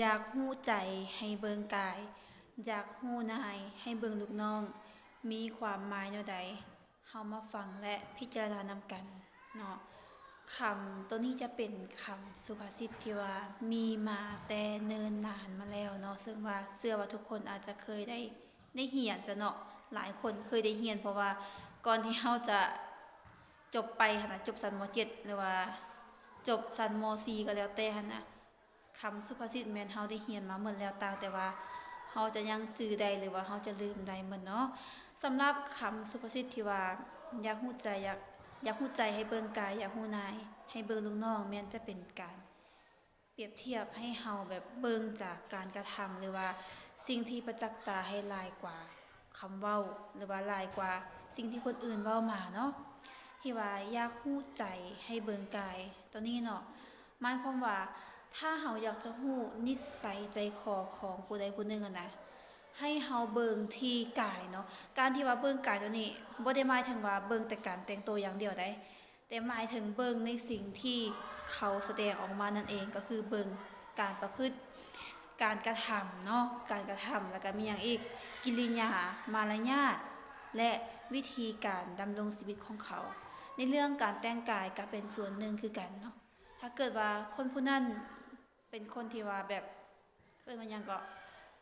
ຢາກຮູ້ໃຈໃຫ້ເບິ່ງກາຍ, ຢາກຮູ້ນາຍໃຫ້ເບິ່ງລູກນ້ອງ, ມີຄວາມໝາຍແນວໃດ? ເຮົາມາຟັງ ແລະ ພິຈາລະນານຳກັນເນາະ. ຄຳໂຕນີ້ຈະເປັນຄຳສຸພາສິດທີ່ວ່າມີມາແຕ່ເນີນນານມາແລ້ວເນາະ, ເຊິ່ງວ່າເຊື່ອວ່າທຸກຄົນອາດຈະເຄີຍໄດ້ ໄດ້ຮຽນຊະເນາະ, ຫຼາຍຄົນເຄີຍໄດ້ຮຽນ, ເພາະວ່າກ່ອນທີ່ເຮົາຈະຈົບໄປຫັ້ນນະ, ຈົບຊັ້ນ ມໍເຈັດ ຫຼືວ່າຈົບຊັ້ນ ມໍສີ່ ກໍແລ້ວແຕ່ຫັ້ນນະ, ຄຳສຸພາສິດແມ່ນເຮົາໄດ້ຮຽນມາໝົດແລ້ວ, ຕ່າງແຕ່ວ່າເຮົາຈະຍັງຈື່ໄດ້ ຫຼືວ່າເຮົາຈະລືມໄດ້ໝົດເນາະ. ສຳລັບຄຳສຸພາສິດທີ່ວ່າ ຢາກຮູ້ໃຈ, ຢາກ, ຢາກຮູ້ໃຈໃຫ້ເບິ່ງກາຍ, ຢາກຮູ້ນາຍໃຫ້ເບິ່ງລູກນ້ອງ, ແມ່ນຈະເປັນການ ປຽບທຽບໃຫ້ເຮົາແບບເບິ່ງຈາກການກະທຳ ຫຼືວ່າສິ່ງທີ່ປະຈັກຕາໃຫ້ຫຼາຍກວ່າຄຳເວົ້າ ຫຼືວ່າຫຼາຍກວ່າສິ່ງທີ່ຄົນອື່ນເວົ້າມາເນາະ. ທີ່ວ່າຢາກຮູ້ໃຈໃຫ້ເບິ່ງກາຍ ໂຕນີ້ເນາະ ໝາຍຄວາມວ່າ ຖ້າເຮົາຢາກຈະຮູ້ນິດໄສໃຈຄໍຂອງຜູ້ໃດຜູ້ໜຶ່ງຫັ້ນນະ ໃຫ້ເຮົາເບິ່ງທີ່ກາຍເນາະ. ການທີ່ວ່າເບິ່ງກາຍໂຕນີ້ ບໍ່ໄດ້ໝາຍເຖິງວ່າເບິ່ງແຕ່ການແຕ່ງໂຕຢ່າງດຽວໃດ, ແຕ່ໝາຍເຖິງເບິ່ງໃນສິ່ງທີ່ເຂົາສະແດງອອກມານັ້ນເອງ, ກໍຄືເບິ່ງການປະພຶດ, ການກະທຳເນາະ, ການກະທຳ, ແລ້ວກໍມີຫຍັງອີກ, ກິລິຍາ, ມາລະຍາດ ແລະ ວິທີການດຳລົງຊີວິດຂອງເຂົາ. ໃນເລື່ອງການແຕ່ງກາຍກໍເປັນສ່ວນໜຶ່ງຄືກັນເນາະ. ຖ້າເກີດວ່າຄົນຜູ້ນັ້ນເປັນຄົນທີ່ວ່າແບບ ເອີ້ນວ່າຫຍັງເກາະ,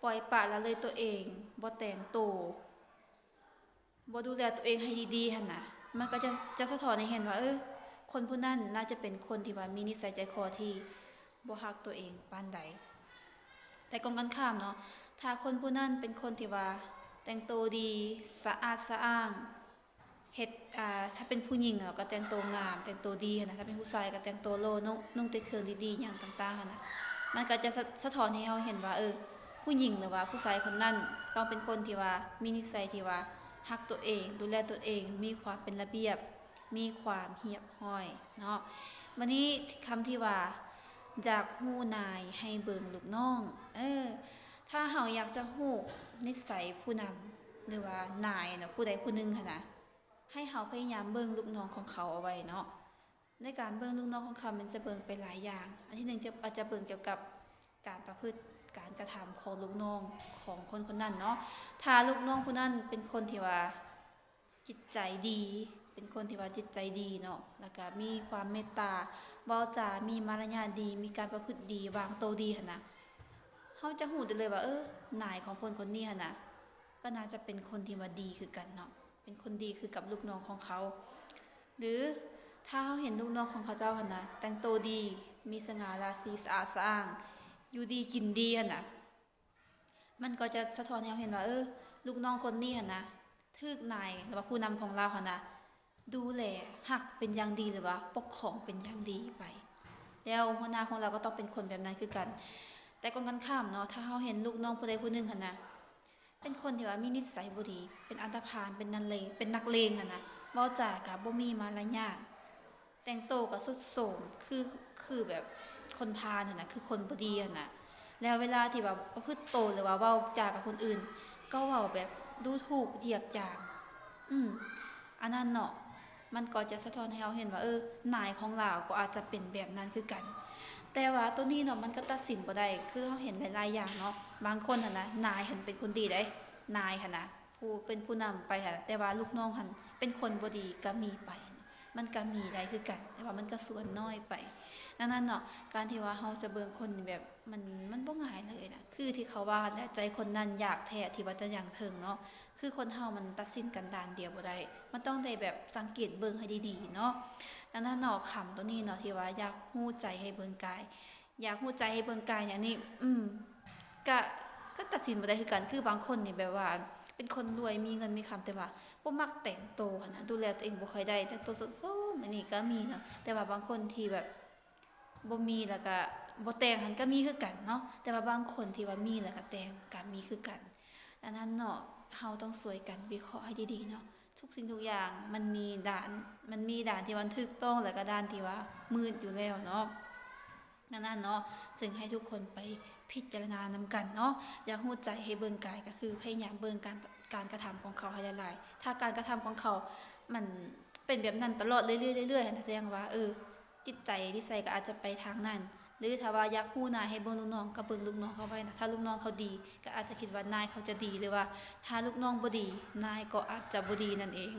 ປ່ອຍປະລະເລີຍຕົວເອງ, ບໍ່ແຕ່ງໂຕ, ບໍ່ດູແລຕົວເອງໃຫ້ດີໆຫັ້ນນະ, ມັນກໍຈະ, ຈະສະທ້ອນໃຫ້ເຫັນວ່າ ເອີ ຄົນຜູ້ນັ້ນໜ້າຈະເປັນຄົນທີ່ວ່າມີນິໄສໃຈຄໍທີ່ບໍ່ຮັກຕົວເອງປານໃດ. ແຕ່ກົງກັນຂ້າມເນາະ, ຖ້າຄົນຜູ້ນັ້ນເປັນຄົນທີ່ວ່າແຕ່ງໂຕດີ, ສະອາດສະອ້າງ, ເຮັດ, ອ່າ, ຖ້າເປັນຜູ້ຍິງເນາະ ກໍແຕ່ງໂຕງາມ, ແຕ່ງໂຕດີຫັ້ນນະ, ຖ້າເປັນຜູ້ຊາຍກໍແຕ່ງໂຕຫຼໍ່, ນຸ່ງ, ນຸ່ງແຕ່ເຄື່ອງດີໆ ຫຍັງຕ່າງໆຫັ້ນນະ, ມັນກໍຈະສະ, ສະທ້ອນໃຫ້ເຮົາເຫັນວ່າ ເອີ ຜູ້ຍິງ ຫຼືວ່າຜູ້ຊາຍຄົນນັ້ນ ຕ້ອງເປັນຄົນທີ່ວ່າມີນິໄສທີ່ວ່າຮັກຕົວເອງ, ດູແລຕົວເອງ, ມີຄວາມເປັນລະບຽບ, ມີຄວາມຮຽບຮ້ອຍເນາະ. ບັດນີ້ຄຳທີ່ວ່າ ຢາກຮູ້ນາຍໃຫ້ເບິ່ງລູກນ້ອງ, ເອີ ຖ້າເຮົາຢາກຈະຮູ້ນິໄສຜູ້ນຳ ຫຼືວ່ານາຍເນາະ ຜູ້ໃດຜູ້ໜຶ່ງຫັ້ນນະ, ໃຫ້ເຮົາພະຍາຍາມເບິ່ງລູກນ້ອງຂອງເຂົາເອົາໄວ້ເນາະ. ໃນການເບິ່ງລູກນ້ອງຂອງເຂົາ ແມ່ນຈະເບິ່ງໄປຫຼາຍຢ່າງ. ອັນທີໜຶ່ງ ຈະ, ອາດຈະເບິ່ງກ່ຽວກັບການປະພຶດ, ການກະທຳຂອງລູກນ້ອງຂອງຄົນຄົນນັ້ນເນາະ. ຖ້າລູກນ້ອງຜູ້ນັ້ນເປັນຄົນທີ່ວ່າຈິດໃຈດີ, ເປັນຄົນທີ່ວ່າຈິດໃຈດີເນາະ, ແລ້ວກະມີຄວາມເມດຕາ, ເວົ້າຈາມີມາລະຍາດດີ, ມີການປະພຶດດີ, ວາງໂຕດີຫັ້ນນະ, ເຮົາຈະຮູ້ໄດ້ເລີຍວ່າ ເອີ ນາຍຂອງຄົນຄົນນີ້ຫັ້ນນະ ກໍໜ້າຈະເປັນຄົນທີ່ວ່າດີຄືກັນເນາະ, ເປັນຄົນດີຄືກັບລູກນ້ອງຂອງເຂົາ. ຫຼື ຖ້າເຮົາເຫັນລູກນ້ອງຂອງເຂົາເຈົ້າຫັ້ນນະ ແຕ່ງໂຕດີ, ມີສະຫງ່າລາສີ, ສະອາດສະອ້າງ, ຢູ່ດີກິນດີຫັ້ນນະ, ມັນກໍຈະສະທ້ອນໃຫ້ເຮົາເຫັນວ່າ ເອີ ລູກນ້ອງຄົນນີ້ຫັ້ນນະ ຖືກນາຍ ຫຼືວ່າຜູ້ນຳຂອງລາວຫັ້ນນະ ດູແລຮັກເປັນຢ່າງດີ ຫຼືວ່າປົກຄອງເປັນຢ່າງດີໄປ, ແລ້ວຫົວໜ້າຂອງລາວກໍຕ້ອງເປັນຄົນແບບນັ້ນຄືກັນ. ແຕ່ກົງກັນຂ້າມເນາະ, ຖ້າເຮົາເຫັນລູກນ້ອງຜູ້ໃດຜູ້ໜຶ່ງຫັ້ນນະ ເປັນຄົນທີ່ວ່າມີນິໄສບໍ່ດີ, ເປັນອັນຕະພານ, ເປັນນັກເລງ, ເປັນນັກເລງຫັ້ນນະ, ເວົ້າຈາກໍບໍ່ມີມາລະຍາດ, ແຕ່ງໂຕກໍຊຸດໂຊມ ຄື ຄືແບບຄົນພານຫັ້ນນະ, ຄືຄົນບໍ່ດີຫັ້ນນະ, ແລ້ວເວລາທີ່ວ່າປະພຶດໂຕ ຫຼືວ່າເວົ້າຈາກັບຄົນອື່ນ ກໍເວົ້າແບບດູຖູກຢຽບຢາມ. ອືມ ອັນນັ້ນເນາະ ມັນກໍຈະສະທ້ອນໃຫ້ເຮົາເຫັນວ່າ ເອີ ນາຍຂອງລາວກໍອາດຈະເປັນແບບນັ້ນຄືກັນ. ແຕ່ວ່າໂຕນີ້ເນາະ ມັນກໍຕັດສິນບໍ່ໄດ້, ຄືເຮົາເຫັນຫຼາຍໆຢ່າງເນາະ, ບາງຄົນຫັ້ນນະ ນາຍຫັ້ນເປັນຄົນດີເດ້, ນາຍຫັ້ນນະ ຜູ້ເປັນຜູ້ນຳໄປຫັ້ນ, ແຕ່ວ່າລູກນ້ອງຫັ້ນເປັນຄົນບໍ່ດີກໍມີໄປ, ມັນກໍມີໄດ້ຄືກັນ, ແຕ່ວ່າມັນກໍສ່ວນນ້ອຍໄປ. ດັ່ງນັ້ນເນາະ ການທີ່ວ່າເຮົາຈະເບິ່ງຄົນແບບ ມັນ ມັນບໍ່ງ່າຍເລີຍນະ, ຄືທີ່ເຂົາວ່າຫັ້ນແຫຼະ, ໃຈຄົນນັ້ນຢາກແທ້ທີ່ວ່າຈະຍັງເຖິງເນາະ, ຄືຄົນເຮົາມັນຕັດສິນກັນດ້ານດຽວບໍ່ໄດ້, ມັນຕ້ອງໄດ້ແບບສັງເກດເບິ່ງໃຫ້ດີໆເນາະ. ດັ່ງນັ້ນເນາະ ຄຳໂຕນີ້ເນາະ ທີ່ວ່າຢາກຮູ້ໃຈໃຫ້ເບິ່ງກາຍ, ຢາກຮູ້ໃຈໃຫ້ເບິ່ງກາຍນີ້ ອືມ ກະ ກະຕັດສິນບໍ່ໄດ້ຄືກັນ. ຄືບາງຄົນນີ້ແບບວ່າເປັນຄົນລວຍ ມີເງິນມີຄຳ ແຕ່ວ່າບໍ່ມັກແຕ່ງໂຕຫັ້ນນະ, ດູແລຕົວເອງບໍ່ຄ່ອຍໄດ້, ແຕ່ງໂຕໂຊມໆ ອັນນີ້ກໍມີເນາະ. ແຕ່ວ່າບາງຄົນທີ່ແບບ ບໍ່ມີ ແລ້ວກະບໍ່ແຕ່ງຫັ້ນກະມີຄືກັນເນາະ, ແຕ່ວ່າບາງຄົນທີ່ວ່າມີແລ້ວກະແຕ່ງກະມີຄືກັນ. ດັ່ງນັ້ນເນາະ ເຮົາຕ້ອງຊ່ວຍກັນວິເຄາະໃຫ້ດີໆເນາະ, ທຸກສິ່ງທຸກຢ່າງມັນມີດ້ານ ມັນມີດ້ານທີ່ວ່າຖືກຕ້ອງ ແລ້ວກະດ້ານທີ່ວ່າມືດຢູ່ແລ້ວເນາະ. ດັ່ງນັ້ນເນາະ ຈຶ່ງໃຫ້ທຸກຄົນໄປພິຈາລະນານຳກັນເນາະ, ຢາກຮູ້ໃຈໃຫ້ເບິ່ງກາຍ ກະຄືພະຍາຍາມເບິ່ງການ ການກະທຳຂອງເຂົາໃຫ້ຫຼາຍໆ. ຖ້າການກະທຳຂອງເຂົາມັນເປັນແບບນັ້ນຕະຫຼອດເລື້ອຍໆ ເລື້ອຍໆ ຫັ້ນນະ ສະແດງວ່າ ເອີ ຈິດໃຈນິໄສກໍອາດຈະໄປທາງນັ້ນ, ຫຼືຖ້າວ່າຢາກຮູ້ນາຍໃຫ້ເບິ່ງລູກນ້ອງ ກໍເບິ່ງລູກນ້ອງເຂົາໄວ້ນະ. ຖ້າລູກນ້ອງເຂົາດີ ກໍອາດຈະຄິດວ່ານາຍເຂົາຈະດີ ຫຼືວ່າຖ້າລູກນ້ອງບໍ່ດີ ນາຍກໍອາດຈະບໍ່ດີນັ້ນເອງ.